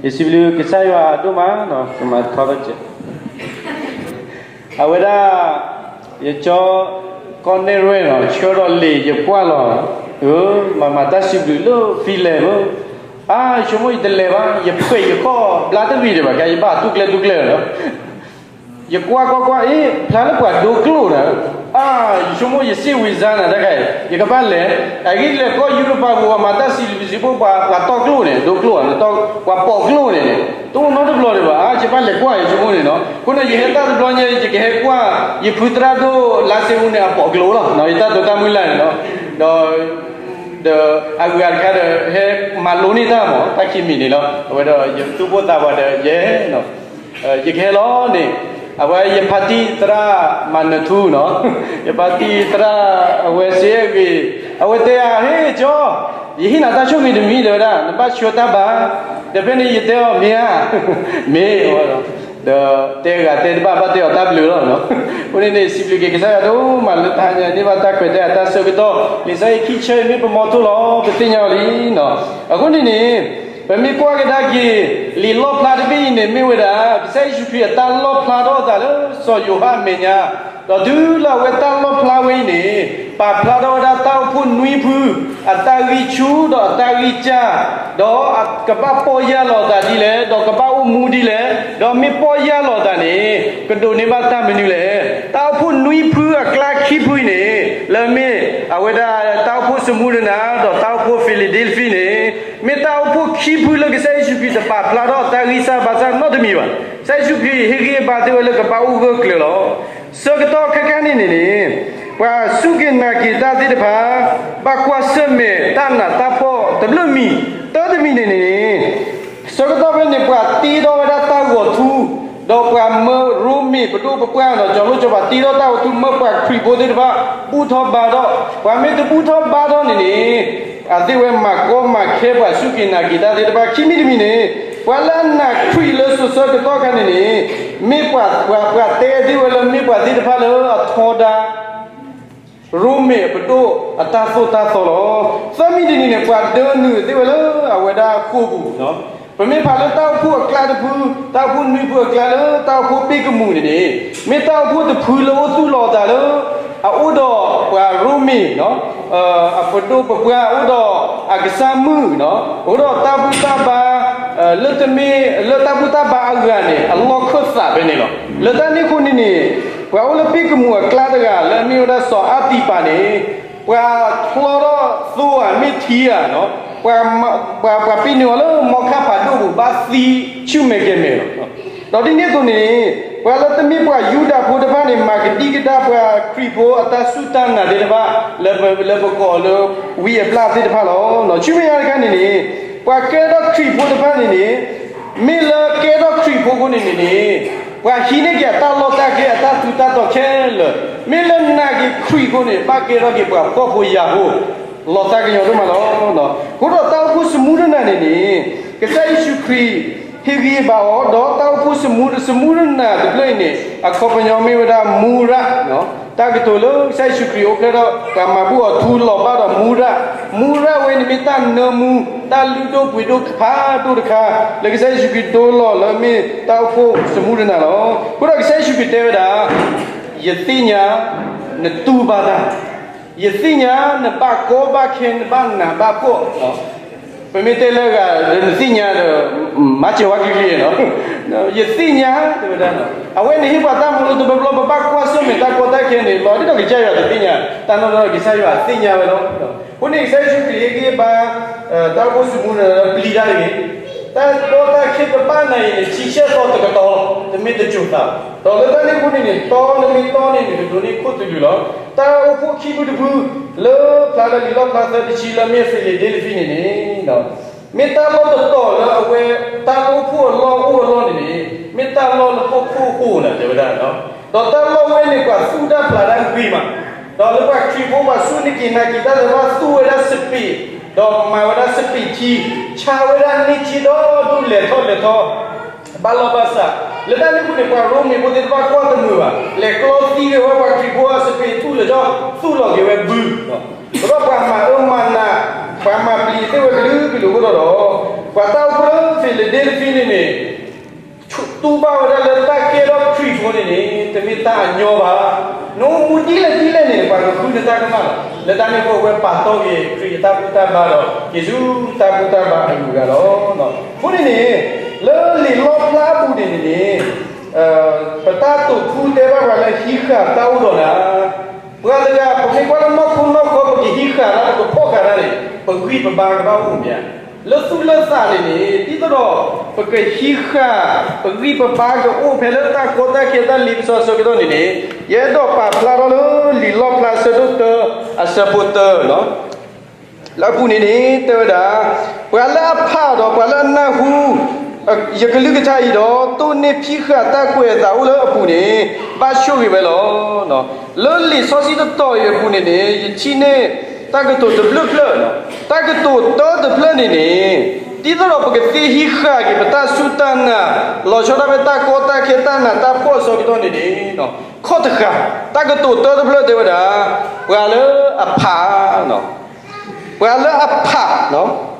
ယစံးဘျုးကစၢ်ယွၤဒိၣ်မး, ကမၤထီထီၣ်ကဲး, အဝဲဒၣ် ယကၠီ ကီၢ်နဲၣ်ရွဲၣ်နီၤ ဆှၢဒီးလံာ် ယကွၢ်လီၤ, မၤမၤတၢ်စံးဘျုးလၢ Finland ဧၢ, အါ ယဆိကမိၣ်ယတလဲၤဘၣ်, ယဖှဲးယခီၣ်ဘျါတရံးဒံးဘၣ် ကယဘၣ်တူၢ်ကျဲတူၢ်ကျဲလီၤ. ယကွၢ်ကွၢ်ကွၢ် အ့ ဖျါလၢပှၤဒိကျိၣ်နၤ, အါ ယဆိကမိၣ်ယစ့ၣ်ဝံၤစါနၤတၢ်ခါအံၤ ယကဘၣ်လဲၤ, အဂ့ၢ်လဲၤကီၢ်ယူရပၤပူၤ ပှၤမၤတၢ်စံးဘျုးစံးဖှိၣ် ပှၤတီကျိၣ်န့ၣ် ဒိကျိၣ်, ပှၤပိာ်ကျိၣ်န့ၣ်န့ၣ် တအိၣ်နီတဘျီဒံးဘၣ်, အါ ယဘၣ်လဲၤကွၢ် ယဆိကမိၣ်န့ၣ်နီၤ. အဃိန့ၣ် ယဟဲတၢ်တဘျီညါ ယကဟဲကွၢ် ယဖုသရၣ်ဒိၣ်လါစ့အူန့ၣ် အပိာ်ကျိၣ်လီၤ, ယတၢ်တိာ်တၢ်မုၢ်လၢ်န့ၣ်နီၤ, ဒီး ဒီးအဂၤတခါဒီး ဟဲမၤလိန့ၢ်တၢ်မး တၢ်ခံမံၤန့ၣ်လီၤ. အဝဲဒီးယသူၣ်ပိၢ်သးဝးဒီးယဲ ယကဟဲလီၤန့ၣ်, အဝဲယဖါတံၢ်သရၣ်မၤနၢၤထူနီၤ, ယဖါတံၢ်သရၣ်အဝဲစ့အဂ့ၤ, အဝဲတဲယၤ ဟ့ၣ်ကၠီ, ယဟ့ၣ်နၤတၢ်ဆိၣ်ဂ့ၤတမံၤ တဲဝဲဒၣ် နဘၣ်ဆှၢတၢ်ဘါ, ဒီးဖဲန့ၣ်ယတဲအီၤ မ့ၢ်ဧါ, မ့ၢ်, ဒီးတဲဂၤတဲတဘၣ် ဘၣ်တဲအီၤတၢ်ဘျုးလီၤ. အဃိန့ၣ်န့ၣ် စံးဘျုးက့ၤကစၢ်ယွၤဒိၣ်မးလၢတဟါညါန့ၢ်ဘၣ်တၢ်ခွဲးတၢ်ယာ်တၢ်ဆၢကတီၢ်, လံာ်စီဆှံခံဆၢအံၤမ့ၢ်ပမီထိၣ်လီၤ ပသ့ၣ်ညါအီၤလံနီၤ. အဃိန့ၣ်န့ၣ် ပမ့ၢ်ကွၢ်ကဒါက့ၤ လံာ်လီၣ်ဖျါတဘ့ၣ်အံၤန့ၣ် မ့ၢ်ဝဲဒၣ် ကစၢ်ယ့ၣ်ၡူးခရံာ်အတၢ်လီၣ်ဖျါထီၣ်အသးလၢစီၤယိၤဟၣ်အမဲာ်ညါ, ဒီးတုၤလၢအဝဲတၢ်လီၣ်ဖျါဝဲအံၤန့ၣ် ပာ်ဖျါထီၣ်ဝဲဒၣ်တၢ်အိၣ်ဖှိၣ်နွံဖု အတၢ်ဂံၢ်ဆူၣ်ဒီးအတၢ်ဂံၢ်စၢ်, ဒီးကဘၣ်ပီၢ်ယၢ်လီၤအသးဒ်လဲၣ်, ဒီးကဘၣ်အိၣ်မူဒ်လဲၣ်, ဒီးမ့ၢ်ပီၢ်ယၢ်လီၤအသးန့ၣ် ကဒိးန့ၢ်ဘၣ်တၢ်မနုၤလဲၣ်. တၢ်အိၣ်ဖှိၣ်နွံဖုအကျါခံဖုအံၤန့ၣ် လၢမ့ၢ်အဝဲဒၣ်တၢ်အိၣ်ဖှိၣ်စမူဒနၤ ဒီးတၢ်အိၣ်ဖှိၣ်ဖံလ့ဒ့လဖံန့ၣ် မ့ၢ်တၢ်အိၣ်ဖှိၣ်ခံဖုလၢကစၢ်ယ့ၣ်ၡူးခရံာ်တပာ်ဖျါထီၣ်တၢ်ဂံၢ်စၢ်ဘါစၢ်နီတမံၤဘၣ်. ကစၢ်ယ့ၣ်ၡူးခရံာ်ဟ့ၣ်ဂံၢ်ဟ့ၣ်ဘါသ့ဝဲလၢကဘၣ်အိၣ်ဂၢၢ်ကျၢၤလီၤ. ဆၢကတီၢ်ခဲခါန့ၣ်န့ၣ်န့ၣ် ပှၤစူၢ်က့ၤနာ်က့ၤတၢ်သ့ၣ်တဖၣ် ဘၣ်ကွၢ်ဆၢၣ်မဲာ်တၢ်နးတၢ်ဖှီၣ်တဘျုးမံၤ, တၢတမံၤန့ၣ်န့ၣ် ဆၢကတီၢ်ဖဲန့ၣ် ပှၤတ့ထီၣ်ဝဲဒၣ်တၢ်ဂီၤထူ, ဒီးပှၤမၢရိမ့ၤပဒိၣ်ပပှၢ်ဒီး ကၠီၤလိၣ်ကၠီၤပၤတ့ထီၣ်တၢ်ဂီၤထူ မၢပှၤခရံာ်ဖိသ့ၣ်တဖၣ် ဘူၣ်ထီၣ်ဘါထီၣ်, ပှၤမ့ၢ်တဘူၣ်ထီၣ်ဘါထီၣ်န့ၣ်န့ၣ် အသ့ၣ်ဝဲမၤကီမၤခဲပှၤစူၢ်က့ၤနာ်က့ၤတၢ်သ့ၣ်တဖၣ် ခံမံၤတမံၤန့ၣ် ပှၤလၢအနာ်ခရံာ်လၢစိၤဆၢကတီၢ်ခါန့ၣ်န့ၣ် မ့ၢ်ပှၤ ပှၤတဲသ့ၣ်ဝဲလၢမ့ၢ်ပှၤသ့ၣ်တဖၣ်လၢအထီဒါ ရိမ့ၤအပဒိၣ်အတၢ်သိၣ်တၢ်သီလီၤ. သၢမံၤတနံၤန့ၣ် ပှၤဒၢနုာ်သ့ၣ်ဝဲလၢအဝဲဒၣ်ဃိာ်ပူၤ, ပမ့ၢ်ဖးလၢတၢ်အိၣ်ဖှိၣ်အကျါတဖု, တၢ်အိၣ်ဖှိၣ်နွံဖုအကျါလၢတၢ်အိၣ်ဖှိၣ်ဘ့ၣ်ကမူၣ်န့ၣ်န့ၣ် မ့ၢ်တၢ်အိၣ်ဖှိၣ်တဖုလၢအိၣ်သူၣ်လီၤအသးလၢ အအိၣ်ဒီးပှၤရိမ့ၤ အပဒိၣ်ပပှၢ် အိၣ်ဒီးအကစၢ်မုၣ်, အိၣ်ဒီးတၢ်ဘူၣ်တၢ်ဘါ, လၢတမ့ၢ်လၢတၢ်ဘူၣ်တၢ်ဘါအဂၤန့ၣ် အလီၢ်ခၢၣ်သးဖဲန့ၣ်လီၤ. လၢတၢ်န့ၣ်အဃိန့ၣ်န့ၣ် ပှၤအိၣ်လၢဘ့ၣ်ကမူၣ်အကျါတဂၤ လၢအမ့ၢ်ဝဲဒၣ်စီၤအါတံးပၤန့ၣ် ပှၤဖျီထီၣ်သိဧါ မ့ၢ်ထံဧါ, ပှၤ ပှၤ ပှၤပ့ၤန့ၢ်အီၤလၢမီခါဖးဒိၣ်ပူၤ ဘၣ်သံဆူၣ်မဲာ်ကဲၤမဲာ်လီၤ. ဒီးဒ်န့ၣ်အသိးန့ၣ် ပှၤလၢတမ့ၢ်ပှၤယူဒၤဖိတဖၣ်န့ၣ် မၤကဒံကဒါပှၤခရံာ်ဖိအတၢ်စူၢ်တၢ်နာ်သ့ၣ်တဖၣ် လၢပ လၢပကိးအီၤလၢ ဝံအဘျၣ်သ့ၣ်တဖၣ်လီၤ. ဆူမဲာ်ညါတခါန့ၣ်န့ၣ် ပှၤကဲထီၣ်ခရံာ်ဖိတဖၣ်န့ၣ်န့ၣ် မ့ၢ်လၢကဲထီၣ်ခရံာ်ဖိအဃိန့ၣ်န့ၣ်န့ၣ် ပှၤဟံးန့ၢ်က့ၤအတၢ်လီၢ်တၢ်ကျဲ အတၢ်ထူးတၢ်တီၤခဲလၢာ်, မ့ၢ်လၢနာ်က့ၤခရံာ်အဃိန့ၣ် ဘၣ်ကဲထီၣ်က့ၤပှၤဖှီၣ်ဖိယာ်ဖိ လီၤသးကညီၤဒိၣ်မးလီၤ. အဃိဒီးတၢ်အိၣ်ဖှိၣ်စမူဒနၤန့ၣ်န့ၣ် ကစၢ်ယ့ၣ်ၡူးခရံာ် ဟ့ၣ်ဂံၢ်ဟ့ၣ်ဘါအီၤ ဒီးတၢ်အိၣ်ဖှိၣ်စမူ စမူဒနၤတဖျၢၣ်အံၤန့ၣ် အခီပညီမ့ၢ်ဝဲဒၣ်မူရၣ်, တၢ်ကတိၤလၢကစၢ်ယ့ၣ်ၡူးခရံာ်အိၣ်ဖျဲၣ်ထီၣ် ပှၤမၤဘူၣ်အီၤထူလီၤဘၣ်ဒီးမူရၣ်, မူရၣ်ဝဲန့ၣ်မ့ၢ်တၢ်နၢမူ တၢ်လုၢ်ဒိၣ်ပှ့ၤဒိၣ်ဖးဒိၣ်တခါ လၢကစၢ်ယ့ၣ်ၡူးခရံာ်ဒိလီၤလၢမ့ၢ်တၢ်အိၣ်ဖှိၣ်စမူဒနၤလီၤ. အဃိဒီးကစၢ်ယ့ၣ်ၡူးခရံာ်တဲဝဲဒၣ် ယသ့ၣ်ညါ နတူၢ်ဘၣ်တၢ်, ယသ့ၣ်ညါ နဘၣ်ကီဘၣ်ခဲ နဘၣ်နးဘၣ်ဖှီၣ်, ပမ့ၢ်တဲလၢဂၤ နသ့ၣ်ညါဒီး မၤစၢၤဝဲက့ၤက့ၤလီၤ. ယသ့ၣ်ညါ တဲဝဲဒၣ်, အဝဲန့ၣ်ဟ့ၣ်ပှၤတၢ်မၤလိတဘျီဘျီ ပဘၣ်ကွၢ်ဆၢၣ်မဲာ်တၢ်ကီတၢ်ခဲန့ၣ် လီၤဒ်သိးကစၢ်ယွၤတသ့ၣ်ညါ, တၢ်နီၢ်နီၢ်ကစၢ်ယွၤသ့ၣ်ညါဝဲလီၤ. အဃိန့ၣ် ကစၢ်ယ့ၣ်ၡူးခရံာ်ဟ့ၣ်ဂံၢ်ဟ့ၣ်ဘါ တၢ်အိၣ်ဖှိၣ်စမူဒနၤလၢပျံၤတၢ်တဂ့ၤ, တၢ်ကီတၢ်ခဲကဘၣ်နၤအံၤန့ၣ် ဆံဆဲၣ်သီတကတီၢ်လီၤ, တမ့ၢ်တစိၤသး, ဒီးလၢတၢ်န့ၣ်အဃိန့ၣ်န့ၣ် တီနမ့ၢ်တီန့ၣ် နကဒိးန့ၢ်ခိၣ်သလုးလီၤ. တၢ်အိၣ်ဖှိၣ်ခံဖုတဖု လၢဖျါလၢလံာ်လီၣ်ဖျါသၢတဆံလၢမ့ၢ်ဖံလ့ဒ့လဖံန့ၣ်န့ၣ် မ့ၢ်တၢ်လီၢ်တတီၤလၢအဝဲ တၢ်လီၢ်အိၣ်ဖှိၣ်အလီၢ်အိၣ်အလီၢ်န့ၣ်န့ၣ် မ့ၢ်တၢ်လီၢ်လၢဟီၣ်ခိၣ်အဃိန့ၣ် တဲဝဲဒၣ်, ဒီးတၢ်လီၢ်ဝဲန့ၣ် ပှၤသူၣ်တၢ်ဖျးတၢ်ဂ့ၤမး, ဒီးလၢပှၤခရံာ်ဖိပှၤစူၢ်န့ၢ်က့ၤနာ်က့ၤတၢ်သ့ၣ်တဖၣ် သူၣ်ဝဲဒၣ်စပံး, ဒီးမၤဝဲဒၣ်စပံးထံ, ဆါဝဲဒၣ်န့ၢ်ထံဒီဒူၣ်လဲၤထီၣ်လဲၤထီ ဘၣ်လီၢ်ဘၣ်စး, လၢတၢ်န့ၣ်အဃိန့ၣ် ပှၤရိမ့ၤဖိသ့ၣ်တဖၣ်ကွၢ်တမုာ်ဘၣ်, လဲၤကျီသံဂ့ၤဝဲပှၤခရံာ်ဖိအစပံးသူၣ်လၢာ်ဒီး သူၣ်လီၤက့ၤဝဲဘု, ဒီးပှၤမၤအၢမၤနး ပှၤမၤပျံၤသ့ၣ်ဝဲကလုာ်ကလုာ်အဃိဒီး, ပှၤတၢ်အိၣ်ဖှိၣ်လၢ Philadelphia န့ၣ်န့ၣ် တူၢ်ဘၣ်ဝဲဒၣ်လၢတၢ်ကဲထီၣ်ခရံာ်ဖိန့ၣ်န့ၣ် တမ့ၢ်တၢ်အညီဘၣ်. နအိၣ်မူဒ်လဲၣ်ဒ်လဲၣ်န့ၣ် ပှၤကဃုနတၢ်ကမၣ်လီၤ. လၢတၢ်န့ၣ်အဃိ အဝဲပာ်တီၢ်က့ၤခရံာ်အတၢ်ဘူၣ်တၢ်ဘါဒီး က့ၤဆူတၢ်ဘူၣ်တၢ်ဘါအဂုၤအဂၤလီၤ. အဃိန့ၣ်န့ၣ် လၢလံာ်လီၣ်ဖျါအပူၤန့ၣ်န့ၣ်န့ၣ် ပတၢ်တိာ်ထူတဲဘၣ်ပှၤလၢဟံးဃာ်တၢ်အိၣ်ဒီးနၤ, ပှၤတဂၤ ပမ့ၢ်ကွၢ်လၢနီၢ်ခိနီၢ်ခီ ပကဟံးဃာ်တၢ် ပကဖီၣ်ဃာ်တၢ်န့ၣ် ပဂံၢ်ပဘါကဘၣ်အိၣ်မး. လၢသူၣ်လၢသးန့ၣ်န့ၣ် ဒ်သိးဒီး ပကဟံးဃာ် ပဂံၢ်ပဘါကအိၣ်ဖဲလၢတၢ်ကီတၢ်ခဲတၢ်လ့ပစီအဆၢကတီၢ်န့ၣ်န့ၣ် ယအဲၣ်ဒိးပာ်ဖျါထီၣ်လၢလံာ်လီၣ်ဖျါအဆၢဒိၣ်တၢ အဆၢဖိတၢလီၤ. လၢအပူၤန့ၣ်န့ၣ် တဲဝဲဒၣ်, ပှၤလၢအဖးဒီးပှၤလၢအနၢ်ဟူ ယကလုၢ်ကထါအံၤဒီး တိၢ်နီၣ်ဖံးဃာ်တၢ်ကွဲးအသးအိၣ်လၢအပူၤန့ၣ် ဘၣ်ဆိၣ်ဂ့ၤဝဲလီၤ. လၢလံာ်စီဆှံတတီၤအံၤအပူၤန့ၣ်န့ၣ် ယထံၣ်န့ၢ်တၢ်ကတိၤတဘျုးဖျၢၣ်, တၢ်ကတိၤတၢတဖျၢၣ်န့ၣ်န့ၣ် ဒ်သိးဒီးပကသ့ဟံးဃာ်က့ၤ ပတၢ်စူၢ်တၢ်နာ် လီၤဆီဒၣ်ဖဲတၢ်ကီတၢ်ခဲတၢ်နးတၢ်ဖှီၣ်အဆၢကတီၢ်န့ၣ်န့ၣ် ခီၣ်တဃာ်, တၢ်ကတိၤတၢတဖျၢၣ်တဲဝဲဒၣ်, ပှၤလၢအဖး, ပှၤလၢအဖး, ဒ်သိး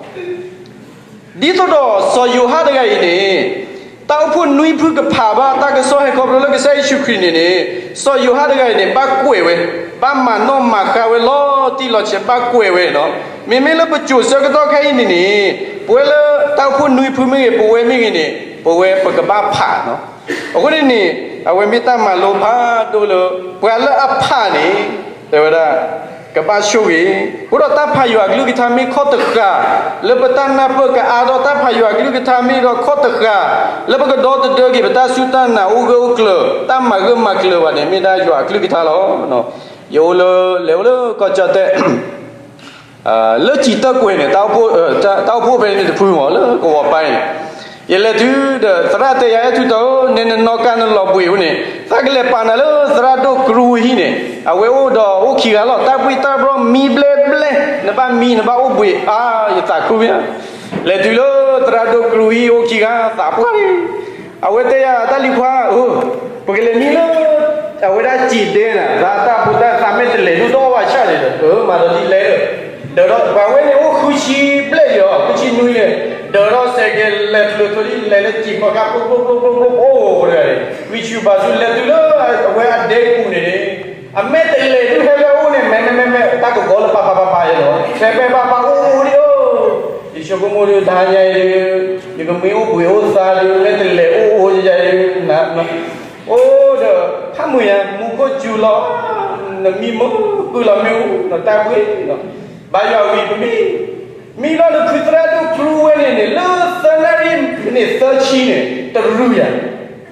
ဒီးစီၤယိၤဟၣ်တဂၤအံၤန့ၣ် တၢ်အိၣ်ဖှိၣ်နွံဖုကဖးဘၣ်တၢ်ကစီၣ်ဟဲခီဖျိလၢကစၢ်ယ့ၣ်ၡူးခရံာ်န့ၣ်န့ၣ် စီၤယိၤဟၣ်တဂၤအံၤန့ၣ် ဘၣ်ကွဲးဝဲ, ဘၣ်မၤနီၣ်မၤဃါဝဲလီၤတံၢ်လီၤဆဲး ဘၣ်ကွဲးဝဲလီၤ. မ့မ့ၢ်လၢပစိၤဆၢကတီၢ်ခဲအံၤန့ၣ်န့ၣ် ပဝဲလၢတၢ်အိၣ်ဖှိၣ်နွံဖုမ့ၢ်ဂ့ၤ ပဝဲမ့ၢ်ဂ့ၤန့ၣ် ပဝဲပကဘၣ်ဖးလီၤ. အဃိန့ၣ်န့ၣ် အဝဲမ့ၢ်တၢ်မၤလိဖးဒိၣ်လၢ ပှၤလၢအဖးန့ၣ် တဲဝဲဒၣ် ကဘၣ်ဆိၣ်ဂ့ၤ, အဃိဒီးတၢ်ဖးယွၤအကလုၢ်ကထါမ့ၢ်ခီၣ်တဃာ်, လၢပတၢ်နၢ်ပၢၢ်ကအါထီၣ်တၢ်ဖးယွၤအကလုၢ်ကထါမ့ၢ်ဒီးခီၣ်တဃာ်, လၢပကဒီသဒၢက့ၤပတၢ်စူၢ်တၢ်နာ်အိၣ်ဂၢၢ်အိၣ်ကျၢၤ တၢ်မၤဂၢၢ်မၤကျၢၤဘၣ်န့ၣ် မ့ၢ်ဒၣ်ယွၤအကလုၢ်ကထါလီၤ. ယအိၣ်လၢ လဲၤအိၣ်လၢကီၢ်ကၠီၣ်တဲၣ် လၢစံာ်တၢၣ်ကွဲၤန့ၣ် တၢ်အိၣ်ဖှိၣ်ဖဲန့ၣ်တဖုမ့ၢ် လၢကဝီၤပၤန့ၣ်, ယလဲၤတုၤဒီး သရၣ်တဲယၤ အဲၣ်ထူတီဧၢ, နဲနနီၢ်ကါနလီၤဘှံးအိၣ်န့ၣ် သးကလဲၤပာ်နၤလၢသရၣ်ဒိၣ်ကရူဟံၣ်န့ၣ် အဝဲအိၣ်ဒီးအိၣ်ခံဂၤလီၤ တၢ်ဘှံးတၢ်ဘှီမံဘျဲဘျဲ, နဘၣ်မံနဘၣ်အိၣ်ဘှံးအါ ယသးခုမ့ၢ်ဧါ. လဲၤတုၤလၢသရၣ်ဒိၣ်ကရူဟံၣ်အိၣ်ခံဂၤ သးပှၢ်လံ အဝဲတဲယၤ တၢ်လံၤခွါဧၢ, ပကလဲၤမံလၢ အဝဲဒၣ်စံာ်ဒဲနၤ သးတၢ်ဖိတၢ်သးမဲာ်တလဲၤဒိၣ်ဒီးဘၣ်ဆၣ်န့ၣ်ဒီး မၤဒီးဒ်လဲၣ်, ဒီးပှၤဝဲန့ၣ်အိၣ်ဃုဆံဘျဲၣ်လံလီၤ ဃုဆံနွံန့ၣ်, ဒီးဒီးစဲးကဲၤလဲၤဖျိးထီၣ်လံ လဲၤလၢစံာ်ဖီကါ ဖိဖိဖိဖိဖိဖိ အိၣ်ဒီး ဝံဆူၣ်ဘၣ်ဆူၣ်လဲၤတုၤလၢအဝဲအဒဲပူၤန့ၣ်န့ၣ်, အမဲာ်တလဲၤဒုးဟဲလၢအအိၣ်န့ၣ် မဲာ်မဲာ်မဲာ်မဲာ် တၢ်ကဘီလၢပၢ်ပၢ်ပၢ်ပၢ်ယဲလီၤ မဲာ်မဲာ်ပၢ်ပၢ်အိၣ်အိၣ်ဒံးဧၢ, ယဆိကမိၣ်ဒုးတဟါညါအံၤဒုး ယကမံအိၣ်ဘှံးအိၣ်သါဒုး မဲာ်တလဲၤအိၣ်အိၣ်ယဲအံၤ အိၣ်ဒီး ဖးမုာ်ညါ မူခိၣ်စူၤလီၤ နမံမုာ်ဃုလီၤမ့ၣ်အူ နတၢ်ဘှံး ဘါယွၤဝံၤ ပမံ, မံလီၤဒီးဖုသရၣ်ဒိၣ်ကရူဝဲန့ၣ်န့ၣ် လၢသၢနၣ်ရံၣ်န့ၣ်သၢဆံန့ၣ် တရူးယၤ,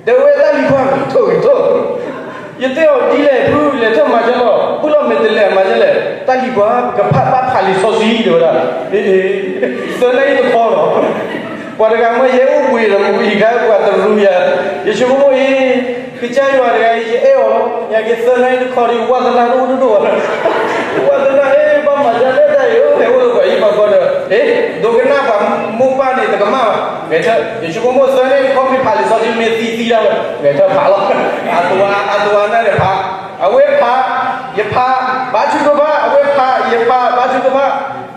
ဒီးဝဲတၢ်လံၤခွါဂ့ၤထိၣ်ဂ့ၤထိၣ်, ယတဲအီၤဒ်လဲၣ်ဖုလဲၤထၢၣ်မၤဒ်လဲၣ်, ပုၢ်လီၤမဲာ်တလဲၤမၤဒ်လဲၣ်, တၢ်လံၤခွါ ပကဖးဘၣ်ဖးလံာ်စီဆှံတဲဝဲဒၣ်, သၢနၣ်ရံၣ်တခီလီၤ ပှၤတဂၤမ့ၢ်ယဲအိၣ်ဘှံးဒီး မူအံၤခါပှၤတရူးယၤ, ယဆိကမိၣ်အံၤ ကစၢ်ယွၤတဂၤအံၤ ယအဲၣ်အီၤလီၤ, ညါက့ၤသၢနၣ်ရံၣ်တခီဒီး ဝါသနာတအိၣ်ဒိၣ်ဒိၣ်ဘၣ်, ဝါသနာဟဲဘၣ်မၤဒ်လဲၣ်တၢ်အံၤဧၢ, ဟဲအိၣ်လၢပှၤအံၤပှၤဃီဒီး, ဟ့ၣ် ဒိကနၣ်ပှၤမိၢ်ပၢ်န့ၣ် တကမၣ်ဘၣ်, ဂဲၤထၢၣ် ယဆိကမိၣ်သၢနၣ်ရံၣ်တခီမ့ၢ်ဖးလံာ်စီဆှံမ့ၢ်သံသံဒၣ်ဝဲ, ဂဲၤထၢၣ်ဖးလီၤ, အတဝၤအတဝၤနၢ်ဒီးဖး, အဝဲဖး ယဖး ဘါထုကဖၣ်, အဝဲဖး ယဖး ဘါထုကဖၣ်,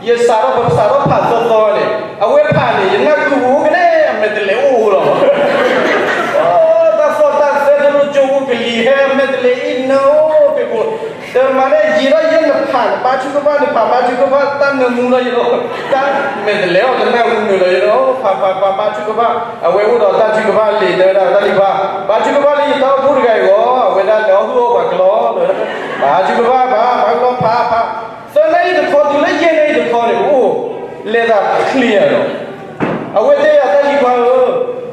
ယစးထီၣ် ပစးထီၣ်ဖးသီသီန့ၣ် အဝဲဖးန့ၣ် ယနၢ်ကုၢ်ပူၤကနဲ အမဲာ်တလဲၤအိၣ်အိၣ်လီၤ. တၢ်သီၣ်တၢ်သဲတလိၣ်ကၠိဖိကလံၤဟဲ အမဲာ်တလဲၤအံၤနၢၤအိၣ်ဖဲပူၤ, ဒီးမၤဒ်ယံာ်ထီၣ်ယဲနဖး ဘါထုကဖၣ် နဖးဘါထုကဖၣ် တၢ်နၢမူလီၤယလီၤ, တၢ်မဲာ်တလဲၤအီၤတနၢ်ဟူနုာ်လီၤယလီၤ, ဖးဖးဖးဘါထုကဖၣ်, အဝဲအိၣ်ဒီးတၢ်ထုကဖၣ်လံာ် တဲဝဲဒၣ်တၢ်လံၤခွါ, ဘါထုကဖၣ်လၢယတၢ်အိၣ်ဖှိၣ်တဂၤအံၤဂီၢ်, အဝဲဒၣ်လဲၤအီၣ်ဟုၣ်အီၣ်ပှၤကလီ ဘါထုကဖၣ် ဘါထုကဖၣ် ဖးဖး သၢနၣ်ရံၣ်တခီတုၤလၢယဲၢ်နၣ်ရံၣ်တခီန့ၣ် အိၣ် လဲၤသးချ့ယၤဒီး, အဝဲတဲယၤတၢ်လံၤခွါဧၢ,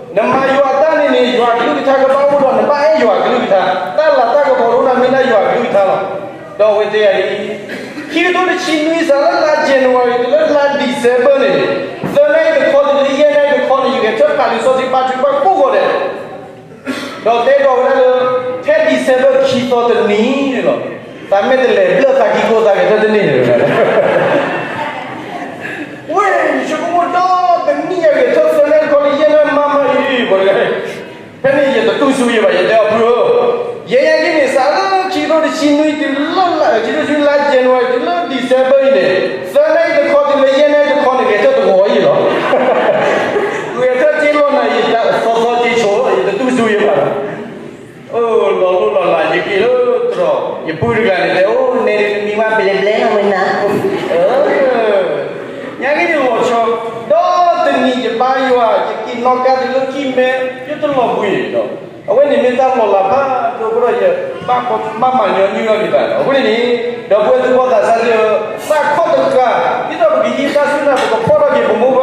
နမၤယွၤတၢ်န့ၣ်န့ၣ် ယွၤကလုၢ်ကထါကဘၣ်အိၣ်ဒီး နဘၣ်အဲၣ်ယွၤကလုၢ်ကထါ, တၢ်လၤတၢ်ကပီၤတအိၣ်ဒီး မ့ၢ်ဒၣ်ယွၤကလုၢ်ကထါလီၤ. ဒီးအဝဲတဲယၤဒ်အံၤ, ခံကထိတဆံနွံ စးလၢလါ January တုၤလၢလါ December န့ၣ်, သၢနၣ်ရံၣ်တခီတုၤလၢယဲၢ်နၣ်ရံၣ်တခီန့ၣ် ယဂဲၤဆၢထၢၣ်ဖးလံာ်စီဆှံ ဘါထုကဖၣ်ကိးဂီၤဒဲး ဒီးတဲဒီးဝဲဒၣ်လၢ ဖဲ December ခံသီတနံၤန့ၣ်လီၤ, သးမဲာ်တလဲၤဘျၢၣ်သးခံကိးသးဂဲၤဆၢထၢၣ်တန့ၢ်န့ၣ်, ဝဲ ယဆိကမိၣ်ဒီတနံၣ်ယဂဲၤဆၢထၢၣ်သၢနၣ်ရံၣ်တခီလၢယဲၢ်နၣ်ရံၣ်မးမးအံၤ ပှၤတဂၤ, ဖဲန့ၣ်ယတတူၢ်ဆူယဲဘၣ် ယတဲအီၤဖုဧၢ, ယဲယဲဒ်န့ၣ် စးလၢခံကထိတဆံနွံတုၤလၢ ခံကထိတဆံနွံလါ January တုၤလၢ December အံၤန့ၣ် သၢနၣ်ရံၣ်တခီတုၤလၢယဲၢ် သီသီက့ၤဆိး ယတတူၢ်ဆူယဘၣ်လီၤ. အိၣ်လီၤလိၢ်လီၤလး ယက့ၤလၢတြီၤ ယပုၢ်တဂၤန့ၣ်တဲ အိၣ်နဲဒ်နမံဝဲပလဲၤပလဲၤလီၤဝဲနၤ, ညါက့ၤန့ၣ်လီၤဆီ, ဒီးတနံၤယဘါယွၤ ယက့ၤနီၣ်ကါတုၤလၢကံၢ်မဲ ယတလီၤဘှံးဒီး အဝဲန့ၣ်မ့ၢ်တၢ်လီၤလးဖးဒိၣ်အဃိဒီး ယဘၣ်မၤညီနုၢ်ထီၣ်က့ၤသးလီၤ. အဃိန့ၣ်န့ၣ် ဒီပုၢ်ဝဲၢ်သ့ၣ်တဖၣ်သးစၢ်ယွၤ သးခီၣ်တဃာ် ဒ်သိးပကဟံးတၢ်စူၢ်တၢ်နာ် ပက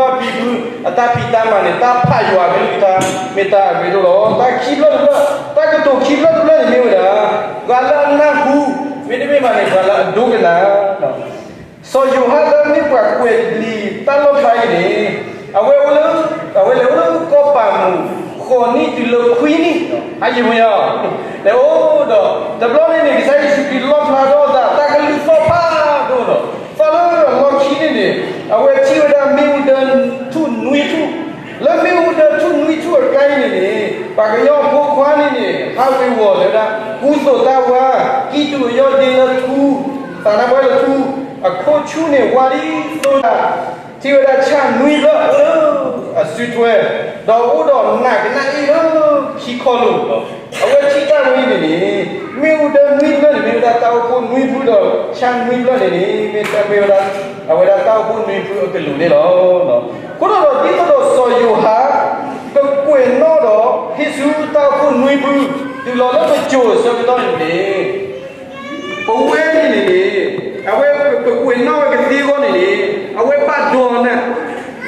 ဖီၣ်ထီၣ်က့ၤပမိၢ်ပၢ်ဖံဖု အတၢ်ဖံးတၢ်မၤန့ၣ် တၢ်ဖးယွၤအကလုၢ်ကထါ မ့ၢ်တၢ်အရ့ဒိၣ်လီၤ. တၢ်ခံဖျၢၣ်တဖျၢၣ် တၢ်ကတိၤခံဖျၢၣ်တဖျၢၣ်န့ၣ်မ့ၢ်ဝဲဒၣ် ပှၤလၢအနၢ်ဟူ မ့တမ့ၢ်ဘၣ်န့ၣ် ပှၤလၢအဒိကနၣ် စီၤယိၤဟၣ်လၢမ့ၢ်ပှၤကွဲးလံာ်တၢ်လီၣ်ဖျါအံၤန့ၣ် အဝဲအိၣ်လၢ အဝဲလဲၤအိၣ်လၢကီၢ်ပၤမူး ဃိးနံၣ်တုၤလၢခွံနံၣ်, ဟါယံၤမယီၤ, လဲၤအိၣ်ဒီး တဘျီန့ၣ်န့ၣ် ကစၢ်ယ့ၣ်ၡူးခရံာ်လီၣ်ဖျါထီၣ်အသး တၢ်ကလုၢ်သီၣ်ဖးဒိၣ်ဒီး သီၣ်လၢအလီၢ်ခံန့ၣ်န့ၣ် အဝဲထံၣ်ဝဲဒၣ်မ့ၣ်အူဒၢထူၣ်နွံထူၣ်, လၢမ့ၣ်အူဒၢထူၣ်နွံထူၣ်အကျါအံၤန့ၣ်န့ၣ် ပှၤကညီအဖိခွါန့ၣ်န့ၣ် ဟးဝ့ၤဝီၤလၢဒၣ် ကူသိးတၢ်ဝါ ကံၢ်တူာ်အယီၢ်ဒ့လၢထူ သးနါပှၢ်လၢထူ အခိၣ်ဆူၣ်န့ၣ် ဝါဒ်သိး ထံၣ်ဝဲဒၣ်ဆၣ်နွံဖျၢၣ်လၢအစုထွဲ, ဒီးအိၣ်ဒီးနးကနၣ်အ့ၣ်လၢခံခီလိာ်လီၤ. အဝဲထံၣ်တၢ်ဝဲအံၤန့ၣ်န့ၣ် မ့ၣ်အူဒၢနွံဖျၢၣ်န့ၣ် မ့ၢ်ဝဲဒၣ်တၢ်အိၣ်ဖှိၣ်နွံဖုဒီး ဆၣ်နွံဖျၢၣ်န့ၣ်န့ၣ် မ့ၢ်တၢ်မ့ၢ်ဝဲဒၣ် အဝဲဒၣ်တၢ်အိၣ်ဖှိၣ်နွံဖုအကလူးန့ၣ်လီၤ. အဃိဒီးဒ်သိးဒီးစီၤယိၤဟၣ် ကကွဲးနီၣ်ဒီးဟ့ၣ်ဆူတၢ်အိၣ်ဖှိၣ်နွံဖု တုၤလီၤလၢပစိၤအဆၢကတီၢ်န့ၣ်န့ၣ် ပဝဲန့ၣ်န့ၣ်န့ၣ် အဝဲပကွဲးနီၣ်ဝဲကသ့အဂီၢ်န့ၣ်န့ၣ် အဝဲဘၣ်ဒိးနၢ်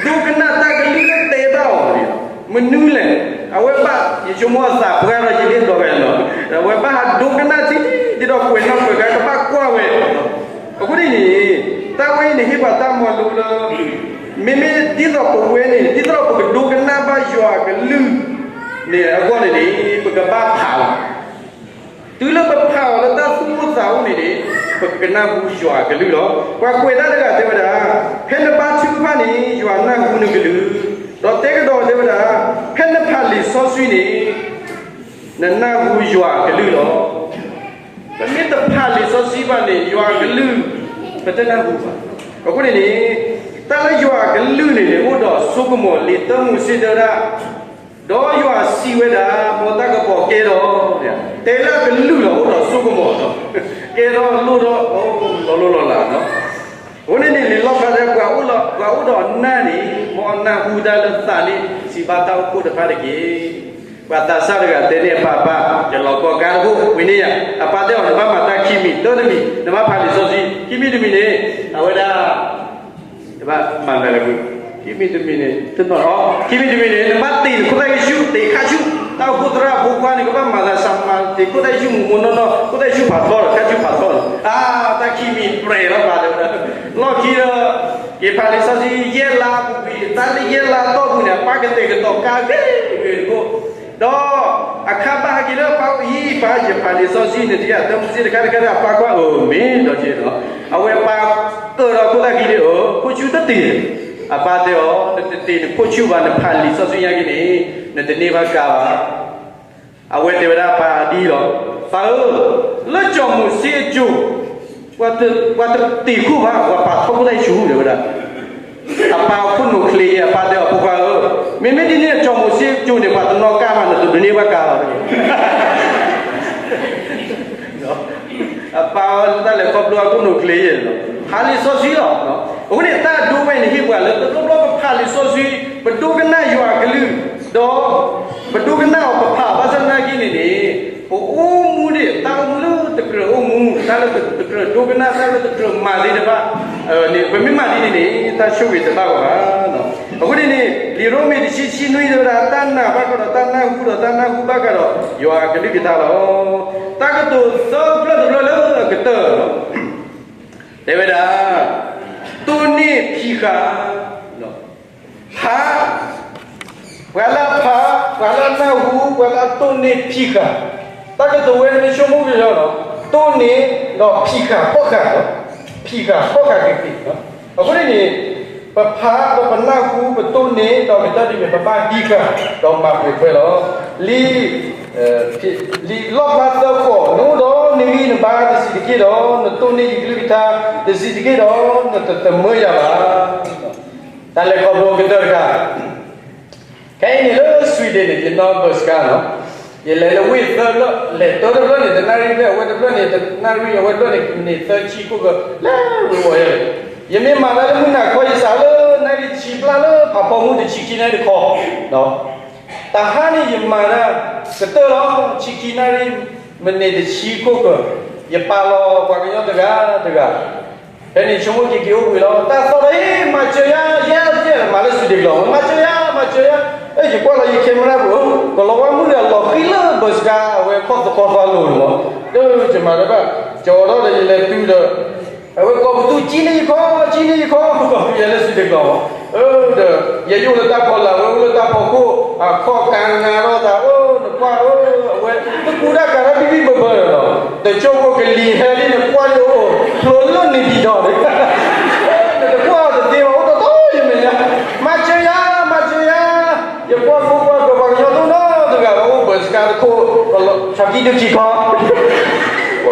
ဒိကနၣ်တၢ်ကလုၢ်လၢတဲဘၣ်အီၤန့ၣ်လီၤ. မနုၤလဲၣ်, အဝဲဘၣ် ယဆိကမိၣ်အသးပှၢ်ဒီးယဒ့ၣ်ဒိးဝဲလီၤ. အဝဲဘၣ်ဟးဒိကနၣ်ထံ ဒ်သိးကွဲးနီၣ်ကွဲးကါကဘၣ်ကွၢ်ဝဲလီၤ. အဃိန့ၣ်န့ၣ် တၢ်ဝဲအံၤန့ၣ်ဟ့ၣ်ပှၤတၢ်မၤလိလၢ မ့မ့ၢ်ဒ်သိးပဝဲန့ၣ် ဒ်သိးဒီးပကဒိကနၣ်ဘၣ်ယွၤအကလုၢ်န့ၣ်အဂီၢ်န့ၣ်န့ၣ် ပကဘၣ်ဖးလီၤ. တုၤလၢပဖးအီၤလၢတၢ်သူၣ်အိၣ်သးအိၣ်န့ၣ်န့ၣ် ပကကနၢ်ဟူယွၤအကလုၢ်လီၤ. ပှၤကွဲးတၢ်တဂၤတဲဝဲဒၣ်, ဖဲနဘါထုကဖၣ်န့ၣ် ယွၤနၢ်ဟူနကလုၢ်, ဒီးတဲကဒီးတဲဝဲဒၣ်, ဖဲနဖးလံာ်စီဆှံန့ၣ် နနၢ်ဟူယွၤအကလုၢ်လီၤ. ပမ့ၢ်တဖးလံာ်စီဆှံဘၣ်န့ၣ် ယွၤအကလုၢ် ပတနၢ်ဟူဘၣ်. အဃိန့ၣ်န့ၣ် တၢ်လၢယွၤအကလုၢ်န့ၣ်န့ၣ် အိၣ်ဒီးစိကမီၤလံာ်တၢမိၤၡ့တဲဝဲဒၣ် ဒီးယွၤစံးဝဲဒၣ်, မ်တၢ်ကပီၤကဲထီၣ်, တဲလၢအကလုၢ်လီၤ အိၣ်ဒီးစိကမီၤလီၤ, ကဲထီၣ်လိၣ်ထီၣ် လီၤလိၢ်လီၤလးလီၤ. အဃိန့ၣ်န့ၣ် လံာ်လီၣ်ဖျါတဲ ပှၤအိၣ်လီၤ ပှၤအိၣ်ဒီးနၢ်န့ၣ် မ်အနၢ်ဟူတၢ်လၢသးလံ စံးဘၣ်တၢ်အိၣ်ဖှိၣ်တဖၣ်တက့ၢ်. ပှၤသးစၢ်တဂၤတဲန့ၢ်အပၢ်, ပၢ်, ယလီၤကီၢ်ကါတဘိ ဝံၤန့ၣ်ယါ, အပၢ်တဲအီၤ နဘၣ်မၤတၢ်ခံမံၤ, တၢတမံၤ နဘၣ်ဖးလံာ်စီဆှံ, ခံမံၤတမံၤန့ၣ် အဝဲဒၣ် နဘၣ်မၤလၢလၢပူၤ, ခံမံၤတမံၤန့ၣ် တနီၤလီၤ, ခံမံၤတမံၤန့ၣ် နဘၣ်တ့ၢ်နခိၣ်သၣ်ယ့ၣ်ၡူး, တ့ၢ်ခါဆူၣ်, တၢ်အိၣ်ဖှိၣ်သရၣ်ဖိခွါန့ၣ် ကဘၣ်မၤသးစၢ်မၤတ့ၢ်ခိၣ်သၣ်ယ့ၣ်ၡူးမူးမူးနီၢ်နီၢ်, ခိၣ်သၣ်ယ့ၣ်ၡူးဖးထီဒီး ခါဆူၣ်ဖးထီဒီး, အါ, တၢ်ခံမံၤပြဲၤလီၤပာ်တဲဝဲဒၣ်, လီၢ်ခံဒီး ယဖးလံာ်စီဆှံယဲၢ်လါပူၤကွံာ်, တၢ်လၢယဲၢ်လါအတီၢ်ပူၤန့ၣ် အပၢ်ကတဲာ်ကတီၤကါဂ့ၤဂ့ၤတကိး ဒီးအခါဘၣ်ဟဲက့ၤလၢအပၢ်အိၣ်အံၤ, ပၢ် ယဖးလံာ်စီဆှံန့ၣ် တယၤတၢ်မုၢ်စ့ၢ်တခါတခါဒီး အပၢ်ကွၢ်အၢမ့ၢ်ဒီးက့ၤဒီး, အဝဲပၢ်ကၢၢ်ဒီးခိၣ်သၣ်ခံဒုးအၢ, ခိၣ်ဆူၣ်တတ့ၢ်, အပၢ်တဲအီၤ နတတ့ၢ်နခိၣ်ဆူၣ်ဘၣ် နဖးလံာ်စီဆှံညါက့ၤန့ၣ် နတန့ၢ်ဘၣ်ကါဘၣ်. အဝဲတဲဝဲဒၣ်ပၢ်ဒ်အံၤလီၤ, ပၢ်ဧၢ, လၢစီၤမိၤၡ့အစိၤ ပှၤတတ့ၢ်ခိၣ်ဘၣ်, ပှၤပာ်ထီၣ်ခိၣ်သၣ်ယ့ၣ်ၡူးတဲဝဲဒၣ်. အပၢ်အခိၣ်နူာ်ချ့အံၤ အပၢ်တဲအီၤ ဖိခွါဧၢ, မ့မ့ၢ်ဒ်န့ၣ် စီၤမိၤၡ့အစိၤန့ၣ် ပှၤတနီၣ်ကါဘၣ် နတဒိးန့ၢ်ဘၣ်ကါဘၣ်. အပၢ်အီၤ တၢ်လဲၤခီဖျိအခိၣ်နူာ်ချ့အံၤ, ဖးလံာ်စီဆှံလီၤ. အဃိန့ၣ် တၢ်ဒိဝဲန့ၣ်ဟ့ၣ်ပှၤလၢ တဘျီဘျီပဖးလံာ်စီဆှံ, ပဒိကနၣ်ယွၤအကလုၢ်, ဒီး ပဒိကနၣ်အီၤပဖးဘၣ်ဆၣ်သနာ်က့န့ၣ်န့ၣ်, ပအိၣ်မူဒံး တၢ်အိၣ်မူလၢတကြၢးအိၣ်မူ, တၢ်လၢတကြၢးဒိကနၣ် တၢ်လၢတကြၢးမၤသ့ၣ်တဖၣ်, ပမ့ၢ်မၤဒ်န့ၣ်န့ၣ် တၢ်ဆိၣ်ဂ့ၤတဘၣ်ဝဲဘၣ်. အဃိန့ၣ်န့ၣ် လံာ်ရိမ့ၤတဆံ ဆံနွံတဲဝဲဒၣ် တၢ်နာ်ဘၣ်ကဒီးတၢ်နၢ်ဟူဒီးတၢ်နၢ်ဟူဘၣ်ကဒီး ယွၤအကလုၢ်ကထါလီၤ. တၢ်ကတိၤသၢဖျၢၣ်တဖျၢၣ်လၢအကတၢၢ် တဲဝဲဒၣ်, တိၢ်န့ၢ်ဖံးဃာ်, ဖး, ပှၤလၢအဖး, ပှၤလၢအနၢ်ဟူ, ပှၤလၢအတိၢ်န့ၢ်ဖံးဃာ်, တၢ်ကတိၤဝဲန့ၣ်ဆိကမိၣ်က့ၤလီၤ, တိၢ်န့ၢ်ဒီးဖံးဃာ်ဖီၣ်ဃာ်လီၤ, ဖံးဃာ်ဖီၣ်ဃာ်က့ၤက့ၤ. အဃိန့ၣ်န့ၣ် ပဖးဒီးပနၢ်ဟူ ပတိၢ်န့ၢ်ဒီးကတၢၢ်တမံၤ ပဘၣ်ဟံးဃာ်ဒီးမၤပှဲၤထွဲလီၤ. လံာ် လံာ်လီၣ်ဖျါသၢဃိး, နအိၣ်ဒီးနဂံၢ်နဘါတဆံးတက့ၢ်ဒီး နတိၢ်န့ၢ်ယကလုၢ်ကထါတဆံးတက့ၢ်ဒီး နတသမၢယၤဘၣ်. တၢ်လဲၤခီဖျိကတၢၢ်တခါ, ခဲအံၤန့ၣ်လၢ ယလဲၤလၢဝ့ၢ်သၢဖျၢၣ်, ယလဲၤလၢဝ့ၢ်သၢဖျၢၣ်, လဲၤတၢ်တဖျၢၣ်န့ၣ် တနၣ်ရံၣ်ဖျၢၣ်, အဝဲတဖျၢၣ်န့ၣ် တနၣ်ရံၣ်, အဝဲတဖျၢၣ်န့ၣ် မံးနံးသၢဆံခိၣ်က လၢဝ့ၢ်ဝီၤယဲၢ်. ယမ့ၢ်မၤတၢ်လၢမုၢ်နၤခီ ယစးလၢနၣ်ရံၣ်တဆံပျၢ်လၢဖးဖီမုၢ်တဆံခံနၣ်ရံၣ်တခီ, တဟါန့ၣ်ယမၤတၢ်ကတၢၢ်လီၤ, ဆံခံနၣ်ရံၣ်, မံးနံးတဆံခိၣ်က ယပာ်လီၤပှၤကညီတဂၤတဂၤ ဖဲန့ၣ်ဆိကမိၣ်က့ၤက့ၤအိၣ်ဘှံးလီၤ. တၢ်သီၣ်ဒီး ဟ့ၣ် မၤစၢၤယၤ, ယဲၢ် မၤလၢစူၤဒ့ကလီၤ, မၤစၢၤယၤ, မၤစၢၤယၤ. ယကွၢ်လီၤယ camera ပူၤ, ကလီၤဝါမုၣ်တဂၤလီၤဃံလၢဘၢစကါ အဝဲခီၣ်သခီသီလိၤန့ၣ်မး, ဒီးယမၤတဘၣ်, ကၠီၤထီၣ်ဒီးယလဲၤတုၤဒီး အဝဲကိးပသူ ကံန့ၢ်ယခီ, ကံန့ၢ်ယခီ, ကီၢ်သူယဲလၢစူၤဒ့ကလီၤမး, ဒီး ယဲယအိၣ်လၢတၢ်ဖီလာ် အဝဲအိၣ်လၢတၢ်ဖီခိၣ်, အခီၣ်ကၤငါထီၣ်သး, အိၣ် နကွၢ်, အဝဲတကူတၢ်ကၤတၢ်ဘံၣ်ဘံၣ်ဘၢဘၢဒီး, တကၠိဖိကလံၤဟဲလံ နကွၢ်ယအိၣ်ဖျိလၢနံၤဒံးဒီးန့ၣ်, နတကွၢ်အီၤတသ့ဘၣ် အိၣ်တတီယမဲာ်ညါ, မၤစၢၤယၤ, မၤစၢၤယၤ. ယကွၢ်ခိၣ်ကွၢ်ကၢၤ ပှၤကညီတအိၣ်နီတဂၤဘၣ် အိၣ်ဘၢစကါတခိၣ်, ဆီကံဒုခံခီ အိၣ်ဒီးမၤစၢၤအံၤ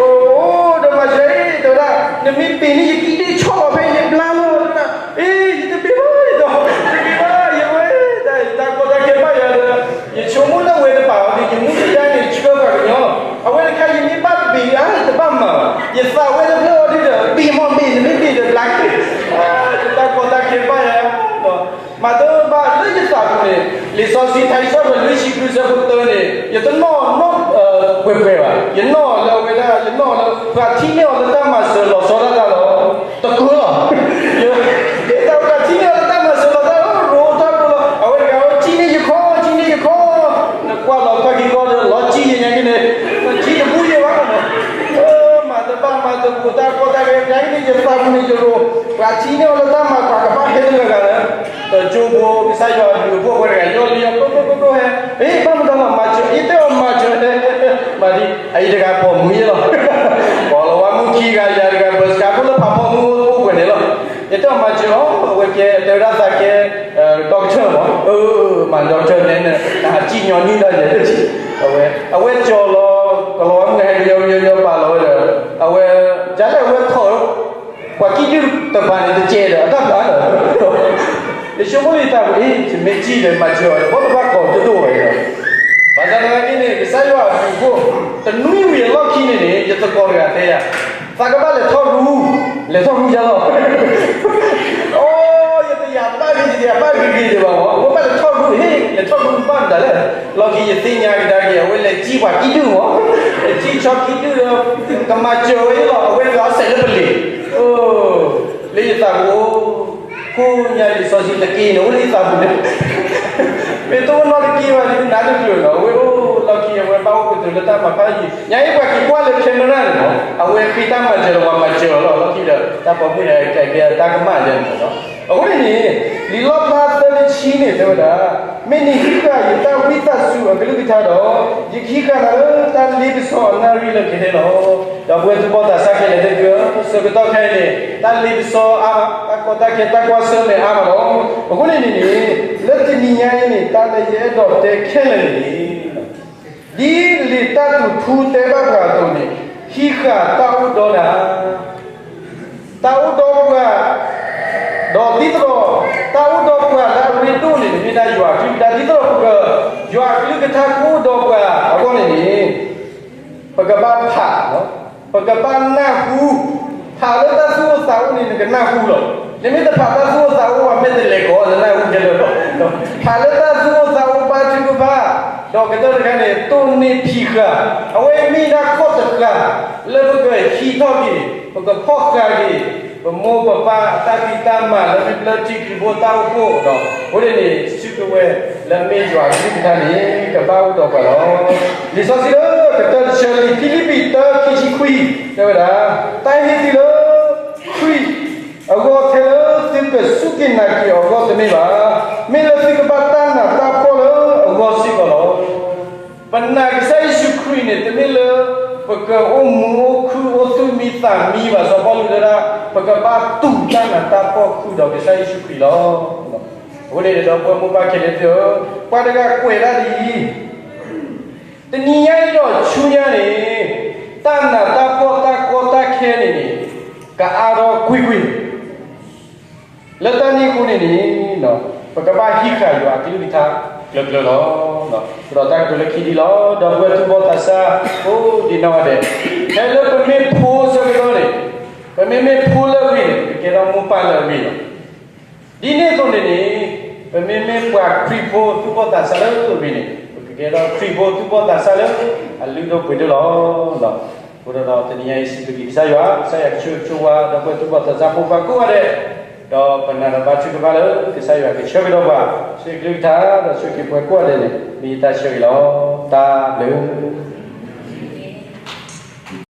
တဲဝဲဒၣ်, နမ့ၢ်ပ့ၤန့ၣ် ယကံဒုဆီလီၤဖဲယဘျါလီၤ, အ့ ယတပ့ၤဘၣ်ဒီး, တပ့ၤဘၣ် ယဝဲဒၣ် ယတၢ်ကီတၢ်ခဲဘၣ်ယၤဒီး, ယဆိကမိၣ်လၢအဝဲတပာ်အီၤဒီး ယမူယဒါန့ၣ် ဆှၢပှၤကညီ, အဝဲတခါယမ့ၢ်ဘၣ်တပ့ၤ အါ တဘၣ်မၤဘၣ်, ယသးဝဲတဖျၢၣ်အီၤဒုဒီး ဘ့ၣ်မီၢ်ဘ့ၣ် နမ့ၢ်ဘ့ၣ်ဒီးဘျါက့ၤ, ယတၢ်ကီတၢ်ခဲဘၣ်ယၤ မၤတဘၣ်လၢယသးပူၤန့ၣ်, လံာ်စီဆှံထါစံးထီၣ်ပတြၢၤလွံၢ်ဆံဃုဆၢဖိတၢန့ၣ် ယတနီၣ်နီၣ်ပှဲၤပှဲၤဘၣ်, ယနီၣ်လၢအဝဲဒၣ် ယနီၣ်လၢ ပှၤထံၣ်န့ၢ်အီၤလၢတၢ်မၤစၢၤလီၤဆီဒၣ်တၢ်လီၤ, တကၢလီၤ, ယသးပှၤထံၣ်န့ၢ်အီၤလၢတၢ်မၤစၢၤလီၤဆီဒၣ်တၢ်လီၤ, ရိတၢ်ဖိလီၤ, အဝဲတဂၤဝဲ ကံန့ၢ်ယခီ, ကံန့ၢ်ယခီ, နကွၢ်လီၤခီၣ်ခံခီဒီး လီၤကံယညါက့န့ၣ်, ကံတဘူယဲဘၣ်, မၤတဘၣ်မၤတဘူ တၢ်ကီတၢ်ခဲ ညါက့န့ၣ် ယသးပူၤန့ၣ်ယရိၤ, ပှၤထံၣ်န့ၢ်အီၤလၢတၢ်မၤ ပှၤကဘၣ်ဟဲတဂၤဂၤလၢ တကၠိဖိ ကစၢ်ယွၤအဘျုးအဖှိၣ် ပှၤတဂၤ ယီၢ်လံ ယီၢ်ကိၢ်ကိၢ်ကိၢ်ကိၢ်ဟဲ, အ့ ဘၣ်မတၤလီၤ မၤစၢၤ ယတဲအီၤမၤစၢၤန့ၣ်, မၤဒ် အအံၤတဂၤပိာ်မုၣ်ယဲလီၤ, ပှၤလီၤဝါမုၢ်ခံဂၤ ယၤတဂၤ ဘၢစကါဖိလၢဖးဖီမုၢ်အိၣ်ပှဲၤန့ၣ်လီၤ, ယတဲအီၤမၤစၢၤအီၤ အဝဲကဲ တဲဝဲဒၣ်သးကဲ doctor မး, မၤ doctor န့ၣ် ဟးစံၣ်ညီနုၢ်ဒၣ်ယဲ, အဝဲ အဝဲကၠီၤလီၤ ကလီၤဝါမုၢ်ဟဲကယီကယီကယီပာ်လီၤဝဲဒီး အဝဲ ဒ်လဲၣ်အဝဲထီၣ် ပှၤကံၣ်ဒုၣ်တပၤန့ၣ် တကဲဒီး အတၢ်ဘျါလီၤ, ယဆိကမိၣ်ယသးပူၤ အ့ ယမ့ၢ်ကံၣ်ဒီးမၤစၢၤအီၤ ဘၣ်တဘၣ်ကိးတဒိၣ်ဝဲဒီး, ဘၣ်ဆၣ်သနာ်က့န့ၣ် ကစၢ်ယွၤအဘျုးအဖှိၣ် တနွံဝံၤအလီၢ်ခံန့ၣ်န့ၣ် ယသကိးတဂၤတဲယၤ, သးကဘၣ်လဲၤထီၣ်ရူ, လဲၤထီၣ်ရူယါလီၤ အိ ယတယာ်ဘၣ်ဂ့ၤ ယတယာ်ဘၣ်ဂ့ၤဂ့ၤဒံးဘၣ်မး, အဝဲဘၣ်လဲၤထီၣ်ရူ ဟ့ၣ် လဲၤထီၣ်ရူဘၣ်မတၤလဲၣ်, လီၢ်ခံယသ့ၣ်ညါကဒါက့ၤ အဝဲလဲၤကံၣ်ပှၤကံၣ်ဒုၣ်မး, လဲၤကံၣ်ဆီကံၣ်ဒုၣ်ဒီး ကမၤစၢၤဝဲလီၤ အဝဲတဂၤစဲးလၢပလံၤ, အိ လၢယသးပူၤ ကိးညါလံာ်စီဆှံတက့ၢ်န့ၣ် အိၣ်လၢယသးပူၤန့ၣ်, မ့ၢ်တအိၣ်နီတက့ၢ်ဘၣ် ဒုးနးတကျၢၤဒီး အဝဲအိၣ်လီၢ်ခံ အဝဲဘၣ်အိၣ်ကတၢၢ်လၢတၢ်မၤဖးယံာ် ညါအံၤပှၤက့ၤကွၢ်လၢ camera န့ၣ်မး အဝဲဃ့တၢ်မၤစၢၤလီၤ ပှၤမၤစၢၤအီၤလီၤ လီၢ်ခံဒီး တၢ်ပိာ်မုၣ်န့ၣ်ကဲကဲတၢ်ကမၣ်ယဲန့ၣ်လီၤ. အဃိန့ၣ်န့ၣ် လံာ်လီၣ်ဖျါသၢဆံန့ၣ် တဲဝဲဒၣ်, မ့ၢ်နဟံးဃာ်ယတၢ်ဝံသးစူၤအကလုၢ်ကထါဒီး ယကဟံးဃာ်နၤလၢတၢ်လ့ပစီအနၣ်ရံၣ်လၢကဟဲလီၤ. ဒီပုၢ်ဝဲၢ်သူၣ်ဘီၣ်သးစၢ်ခဲလၢာ်သ့ၣ်ဧၢ, ဆၢကတီၢ်ခဲအံၤန့ၣ် တၢ်လ့ပစီအါမး, တၢ်ကီတၢ်ခဲ တၢ်ကွၢ်ဆၢၣ်မဲာ်အါမးလီၤ. အဃိန့ၣ်န့ၣ်န့ၣ် လၢတနံၤညါအံၤန့ၣ် တၢ်လၢယအဲၣ်ဒိးတဲခဲလၢာ်န့ၣ်န့ၣ် ဒ်လံာ်တၢ်သူၣ်ထူတဲဘၣ်ပှၤအသိးန့ၣ်, ဟံးဃာ်တၢ်အိၣ်ဒီးနၤ, တၢ်အိၣ်ဒီးပှၤ, ဒီးဒ်သိးဒီး တၢ်အိၣ်ဒီးပှၤလၢအရ့ဒိၣ်န့ၣ် မ့ၢ်ဒၣ်ယွၤအကလုၢ်ကထါ ဒ်သိးဒီးပက ယွၤအကလုၢ်ကထါကအိၣ်ဒီးပှၤအဂီၢ်န့ၣ်န့ၣ် ပကဘၣ်ဖး, ပကဘၣ်နၢ်ဟူ, ဖးလၢတၢ်သူၣ်အိၣ်သးအိၣ်န့ၣ် နကနၢ်ဟူလီၤ. နမ့ၢ်တဖးတၢ်သူၣ်အိၣ်သးအိၣ်ဘၣ် မ့ၢ်တလဲၤကိး နနၢ်ဟူခဲလၢာ်လီၤ. ဖးလၢတၢ်သူၣ်အိၣ်သးအိၣ်ဘါထုကဖၣ်, ဒီးကတၢၢ်တခါန့ၣ် တိၢ်နီၣ်ဖံးဃာ်, အဝဲမ့ၢ်ဒၣ်ခီၣ်တဃာ် လၢပကဟံးထီၣ်က့ၤ, ပကဖီၣ်ဃာ်က့ၤ ပမိၢ်ပပၢ်အတၢ်ဖံးတၢ်မၤလၢ မ့ၢ်ပျၢထံခရံာ်ဖိတၢ်အိၣ်ဖှိၣ်ဒီး အဃိန့ၣ်န့ၣ် စုကဝဲၤလၢအမ့ၢ်ယွၤအကလုၢ်ကထါန့ၣ် ကဘၣ်အိၣ်ဒီးပှၤလီၤ. လံာ်စီဆှံလၢကတၢၢ်တဆၢလံ ဖံလံးပံး တၢ ခံဆံခွံ တဲဝဲဒၣ်, တၢ်ဟ့ၣ်သုလၢ ခရံာ်အဂီၢ်ထဲလၢသုကစူၢ်က့ၤနာ်က့ၤအီၤအဂီၢ်တမ့ၢ်ဘၣ်, မ့ၢ်လၢသုကဘၣ်တၢ်နးတၢ်ဖှီၣ်လၢအဂီၢ်စ့ၢ်ကီးလီၤ. ပနာ်ကစၢ်ယ့ၣ်ၡူးခရံာ်န့ၣ် တမ့ၢ်လၢ ပကအိၣ်မူအိၣ်ခုၣ်အိၣ်သူၣ်မံသးမံဘၣ် စီၤပီလူးတဲဒၣ် ပကဘၣ်တူၢ်တၢ်နးတၢ်ဖှီၣ်ဃုာ်ဒီးကစၢ်ယ့ၣ်ၡူးခရံာ်လီၤ. အဃိန့ၣ်ဒီး ပှၤမိၢ်ပၢ်ခဲလၢာ်သ့ၣ်ဧၢ, ပှၤတဂၤကွဲးဒၣ်ဒ်အံၤ, တနံၤညါအံၤဒီးဆူညါန့ၣ် တၢ်နးတၢ်ဖှီၣ်တၢ်ကီတၢ်ခဲန့ၣ်န့ၣ် ကအါထီၣ်ကွ့ၢ်ကွ့ၢ် လၢတၢ်န့ၣ်အဃိန့ၣ်န့ၣ် ပကဘၣ်ဟံးဃာ်ယွၤအကလုၢ်ကထါ ကျၢၤကျၢၤလီၤ. ဒီးတၢ်ကတိၤလၢခံဒ်လီၤ, ဒီပုၢ်ဝဲၢ်သူၣ်ဘီၣ်သးစၢ် ကိးဒံးနီၢ်ဂၤဒဲး, ဖဲလၢပမ့ၢ်ဖိဆၢကတီၢ်န့ၣ်, ပမ့မ့ၢ်ဖိလၢအဂ့ၤန့ၣ် ပကကဲထီၣ်မိၢ်ပၢ်လၢအဂ့ၤလီၤ. ဒ်န့ၣ်အသိးန့ၣ်န့ၣ်, ပမ့မ့ၢ်ပှၤခရံာ်ဖိသူၣ်ဘီၣ်သးစၢ်လၢအဂ့ၤန့ၣ် ပကကဲထီၣ်ခရံာ်ဖိသူၣ်ဘီၣ်သးစၢ်လၢအလုၢ်ဒိၣ်ပှ့ၤဒိၣ်လီၤ. အဃိဒီးတနံၤအံၤ စံးဘျုးက့ၤကစၢ်ယွၤ, ကစၢ်ယွၤကဆိၣ်ဂ့ၤဆိၣ်ဝါ ဒီပုၢ်ဝဲၢ်သူၣ်ဘီၣ်သးစၢ်ဖိပှၤကိးဂၤဒဲး, ဒီးပနာ်ဒီးဘါထုကဖၣ်လၢ ကစၢ်ယွၤကဆၢကတီၢ်ပှၤ, ဆူကျိကထါဒီးဆူက့ၤပှၤကိးဂၤဒဲးန့ၣ် မ့ၢ်ယတၢ်ဆၢဂ့ၤလီၤ. တၢ်ဘျုး